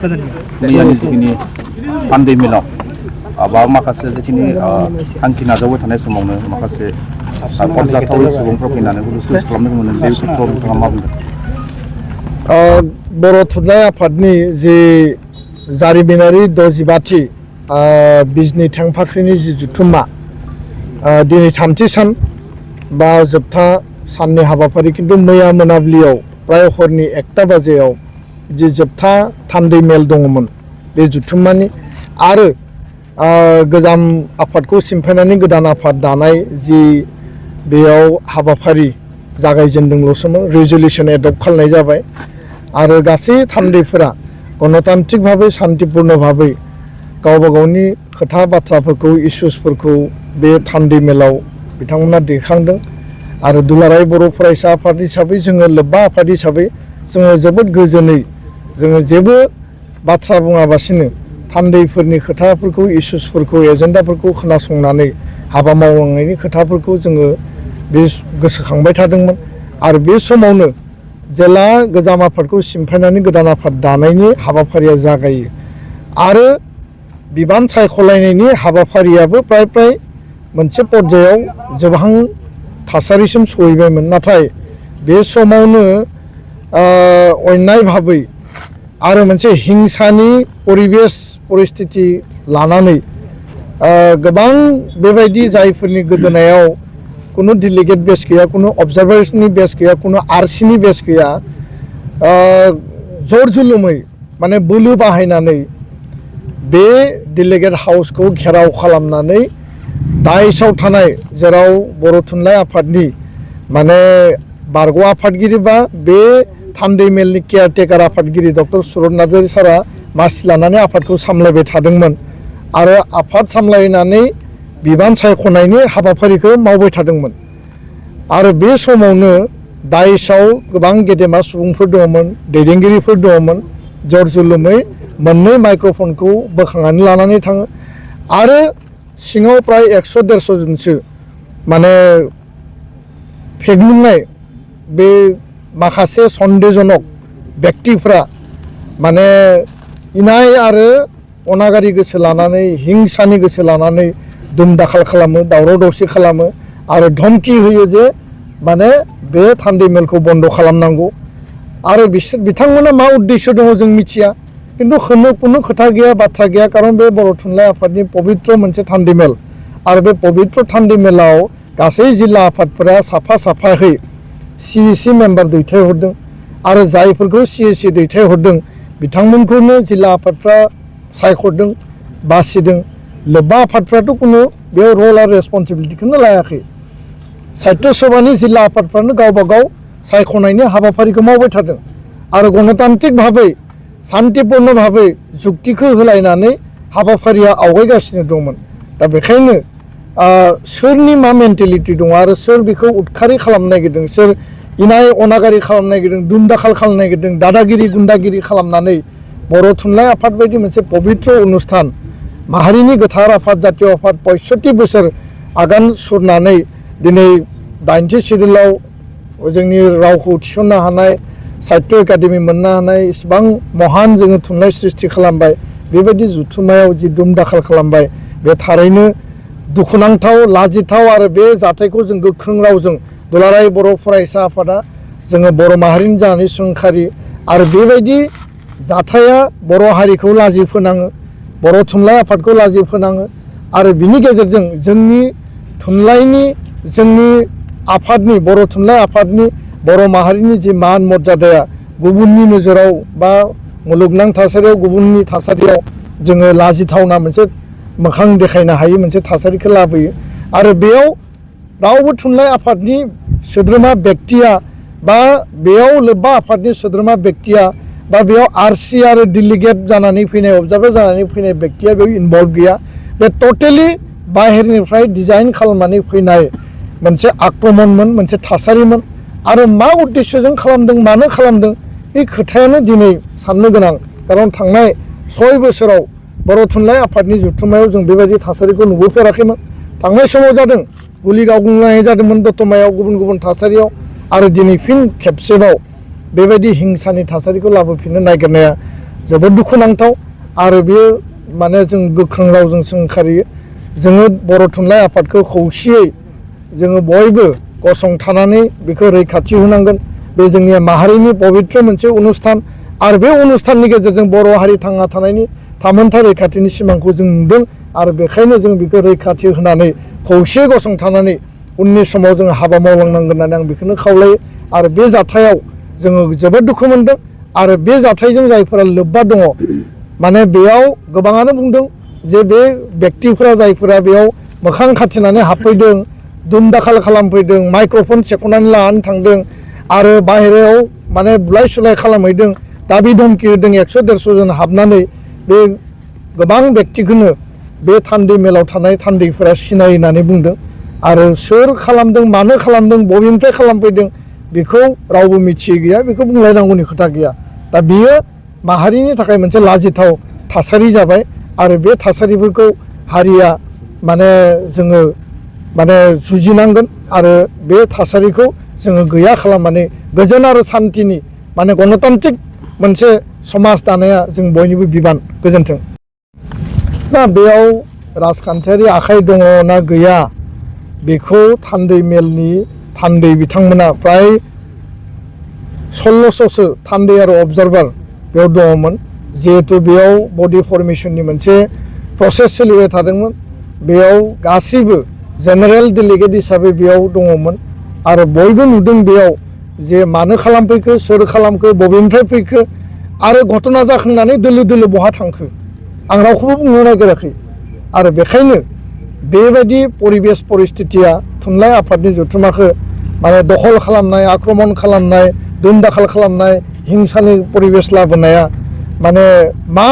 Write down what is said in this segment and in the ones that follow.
मैयानि जिखिनि थान्दै मेलाव बा माखासे जिखिनि थांखि नाजावबाय थानाय समावनो माखासे फरजाथावै सुबुंफ्रा फैनानै हुलस्थुल खालामनो मोनो बे खेथ्रआव नोंथाङा मा बुंगोन? बर' थुनलाइ आफादनि जे जारिमिनारि 65थि बिजनि थेंफाख्रिनि जि जुथुम्मा दिनै 3थि सान बा जोबथा साननि हाबाफारि खिन्थु मैया मोनाबिलियाव प्राय हरनि 1टा बाजियाव जि जोबथा थान्दै मेल दङमोन बे जुथुम्मानि आरो गोजाम आफादखौ सिमफायनानै गोदान आफाद दानाय जि बेयाव हाबाफारि जागायजेनदोंल'सोमोन रेजुलेसन एडप्ट खालामनाय जाबाय आरो गासै थान्दैफोरा गणतान्त्रिक भाबै शान्तिपूर्ण भाबै गावबा गावनि खोथा बाथ्राफोरखौ इसुसफोरखौ बे थान्दै मेलाव बिथांमोना दैखांदों आरो दुलाराय बर' फरायसा आफाद हिसाबै जोङो लोब्बा आफाद हिसाबै जोङो जोबोद गोजोनै जोङो जेबो बाथ्रा बुङाबासिनो थान्दैफोरनि खोथाफोरखौ इसुसफोरखौ एजेन्डाफोरखौ खोनासंनानै हाबा मावलांनायनि खोथाफोरखौ जोङो बे गोसोखांबाय थादोंमोन आरो बे समावनो जेला गोजाम आफादखौ सिमफायनानै गोदान आफाद दानायनि हाबाफारिया जागायो आरो बिबान सायख'लायनायनि हाबाफारियाबो प्राय मोनसे पर्यायाव जोबहां थासारिसिम सहैबायमोन नाथाय बे समावनो अन्याय भाबै आरो मोनसे हिंसानि परिबेस परिस्थिति लानानै गोबां बेबायदि जायफोरनि गोदोनायाव कुनु डेलिगेट बेस गैया कुनु अबजार्भार्सनि बेस गैया कुनु आरसिनि बेस गैया जर जुलुमै माने बोलो बाहायनानै बे डेलिगेट हाउसखौ घेराव खालामनानै दाइसआव थानाय जेराव बर' थुनलाइ आफादनि माने बारग' आफादगिरि बा बे थान्दै मेलनि केयारटेकार आफादगिरि डक्टर सुरत नार्जारी सारा मासि लानानै आफादखौ सामलायबाय थादोंमोन आरो आफाद सामलायनानै बिबान सायख'नायनि हाबाफारिखौ मावबाय थादोंमोन आरो बे समावनो दाइसआव गोबां गेदेमा सुबुंफोर दङमोन दैदेनगिरिफोर दङमोन जर जुलुमै मोननै माइक्र'फनखौ बोखांनानै लानानै थाङो आरो सिङाव प्राय 100-150 जनसो माने फेग्लुंनाय बे माखासे सन्देहजनक व्यक्तिफ्रा माने इनाय आरो अनागारि गोसो लानानै हिंसानि गोसो लानानै दुम-दाखाल खालामो दावराव दावसि खालामो आरो धमकी होयो जे माने बे थान्दै मेलखौ बन्द खालामनांगौ आरो बिथांमोना मा उद्देश्य दङ जों मिथिया किन्तु कुनु खोथा गैया बाथ्रा गैया कारण बे बर' थुनलाइ आफादनि पबित्र मोनसे थान्दै मेल आरो बे पबित्र थान्दै मेलाव गासै जिल्ला आफादफोरा साफायै CEC मेम्बार दैथायहरदों आरो जायफोरखौ CEC दैथायहरदों बिथांमोनखौनो जिल्ला आफादफ्रा सायख'दों बासिदों लोब्बा आफादफ्राथ' कुनु बेयाव रल आरो रेसपन्सिबिलिटिखौनो लायाखै साहित्य सभानि जिल्ला आफादफ्रानो गावबा गाव सायख'नायनि हाबाफारिखौ मावबाय थादों आरो गणतान्त्रिक भाबै शान्तिपूर्ण भाबै जुक्तिखौ होलायनानै हाबाफारिया आवगायगासिनो दंमोन दा बेखायनो सोरनि मा मेन्टेलिटि दङ आरो सोर बेखौ उदखारि खालामनो नागिरदों सोर इनाय अनागारि खालामनो नागिरदों दुम-दाखाल खालामनो नागिरदों दादागिरि गुन्दागिरि खालामनानै बर' थुनलाइ आफाद बायदि मोनसे पबित्र अनुस्थान माहारिनि गोथार आफाद जातीय आफाद 65 बोसोर आगान सुरनानै दिनै 8थि सिडिउलाव जोंनि रावखौ थिसननो हानाय साहित्य एकाडेमि मोननो हानाय इसिबां महान जोङो थुनलाइ सृष्टि खालामबाय बेबायदि जुथुमायाव जि दुम-दाखाल खालामबाय बे थारैनो दुखुनांथाव लाजिथाव आरो बे जाथायखौ जों गोख्रों रावजों दुलाराय बर' फरायसा आफादा जोङो बर' माहारिनि जानानै सोंखारि आरो बेबायदि जाथाया बर' हारिखौ लाजि फोनाङो बर' थुनलाइ आफादखौ लाजि फोनाङो आरो बिनि गेजेरजों जोंनि थुनलाइनि जोंनि आफादनि बर' थुनलाइ आफादनि बर' माहारिनि जि मान मर्यादाया गुबुननि नोजोराव बा मुलुगनां थासारियाव गुबुननि थासारियाव जोङो लाजिथावना मोनसे मोखां देखायनो हायै मोनसे थासारिखौ लाबोयो आरो बेयाव रावबो थुनलाइ आफादनि सोद्रोमा व्यक्तिया बा बेयाव लोब्बा आफादनि सोद्रोमा व्यक्तिया बा बेयाव आरसि आरो डेलिगेट जानानै फैनाय अबजार्भार जानानै फैनाय व्यक्तिया बेयाव इनभल्भ गैया बे टटेलि बाहेरनिफ्राय डिजाइन खालामनानै फैनाय मोनसे आक्रमणमोन मोनसे थासारिमोन आरो मा उद्देश्यजों खालामदों मानो खालामदों बे खोथायानो दिनै साननो गोनां खारन थांनाय 6 बोसोराव बर' थुनलाइ आफादनि जुथुमायाव जों बेबायदि थासारिखौ नुबोफेराखैमोन थांनाय समाव जादों गुलि गावनाय जादोंमोन दतमायाव गुबुन थासारियाव आरो दिनै फिन खेबसेबाव बेबायदि हिंसानि थासारिखौ लाबोफिननो नागिरनाया जोबोद दुखुनांथाव आरो बेयो माने जों गोख्रों रावजों सोंखारियो जोङो बर' थुनलाइ आफादखौ खौसेयै जोङो बयबो गसंथानानै बेखौ रैखाथि होनांगोन बे जोंनि माहारिनि पबित्र मोनसे अनुस्थान आरो बे अनुस्थाननि गेजेरजों बर' हारि थांना थानायनि थामोनथा रैखाथिनि सिमांखौ जों नुदों आरो बेखायनो जों बेखौ रैखाथि होनानै खौसे गसंथानानै उननि समाव जों हाबा मावलांनांगोन होननानै आं बेखौनो खावलायो आरो बे जाथायाव जोङो जोबोद दुखु मोनदों आरो बे जाथायजों जायफोरा लोब्बा दङ माने बेयाव गोबाङानो बुंदों जे बे व्यक्तिफोरा जायफोरा बेयाव मोखां खाथेनानै हाबफैदों दुम दाखाल खालामफैदों माइक्र'फन सेख'नानै लानानै थांदों आरो बाहेरायाव माने बुलाय सुलाय खालामहैदों दाबि धमखि होदों 100-150 जन हाबनानै बे गोबां व्यक्तिखौनो बे थान्दै मेलाव थानाय थान्दैफोरा सिनाय होननानै बुंदों आरो सोर खालामदों मानो खालामदों बबेनिफ्राय खालामफैदों बेखौ रावबो मिथियै गैया बेखौ बुंलायनांगौनि खोथा गैया दा बियो माहारिनि थाखाय मोनसे लाजिथाव थासारि जाबाय आरो बे थासारिफोरखौ हारिया माने जोङो माने जुजिनांगोन आरो बे थासारिखौ जोङो गैया खालामनानै गोजोन आरो सान्थिनि माने गणतान्त्रिक मोनसे समाज दानाया जों बयनिबो बिबान गोजोन्थों दा बेयाव राजखान्थियारि आखाइ दङ ना गैया बेखौ थान्दै मेलनि थान्दै बिथांमोना प्राय 1600सो थान्दै आरो अबजारभार बेयाव दङमोन जिहेतु बेयाव बडि फर्मेशननि मोनसे प्रसेस सोलिबाय थादोंमोन बेयाव गासैबो जेनेरेल डेलिगेट हिसाबै बेयाव दङमोन आरो बयबो नुदों बेयाव जे मानो खालामफैखो सोर खालामखो बबेनिफ्राय फैखो आरो घटना जाखांनानै दोलो दोलो बहा थांखो आं रावखौबो बुंनो नागिराखै आरो बेखायनो बेबायदि परिबेस परिस्थितिया थुनलाइ आफादनि जथुमाखौ माने दखल खालामनाय आक्रमण खालामनाय दुम दाखाल खालामनाय हिंसानि परिबेस लाबोनाया माने मा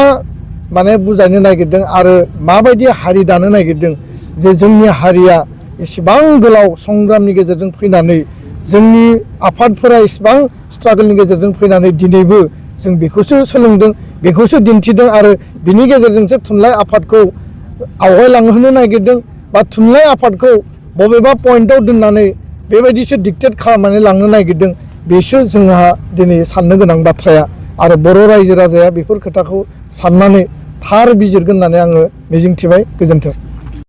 माने बुजायनो नागिरदों आरो माबायदि हारि दानो नागिरदों जे जोंनि हारिया इसेबां गोलाव संग्रामनि गेजेरजों फैनानै जोंनि आफादफोरा इसेबां स्ट्रागलनि गेजेरजों फैनानै दिनैबो जों बेखौसो सोलोंदों बेखौसो दिन्थिदों आरो बिनि गेजेरजोंसो थुनलाइ आफादखौ आवगायलांहोनो नागिरदों बा थुनलाइ आफादखौ बबेबा पइन्टआव दोननानै बेबायदिसो डिक्टेट खालामनानै लांनो नागिरदों बेसो जोंहा दिनै साननो गोनां बाथ्राया आरो बर' रायजो राजाया बेफोर खोथाखौ साननानै थार बिजिरगोन होननानै आङो मिजिंथिबाय गोजोन्थों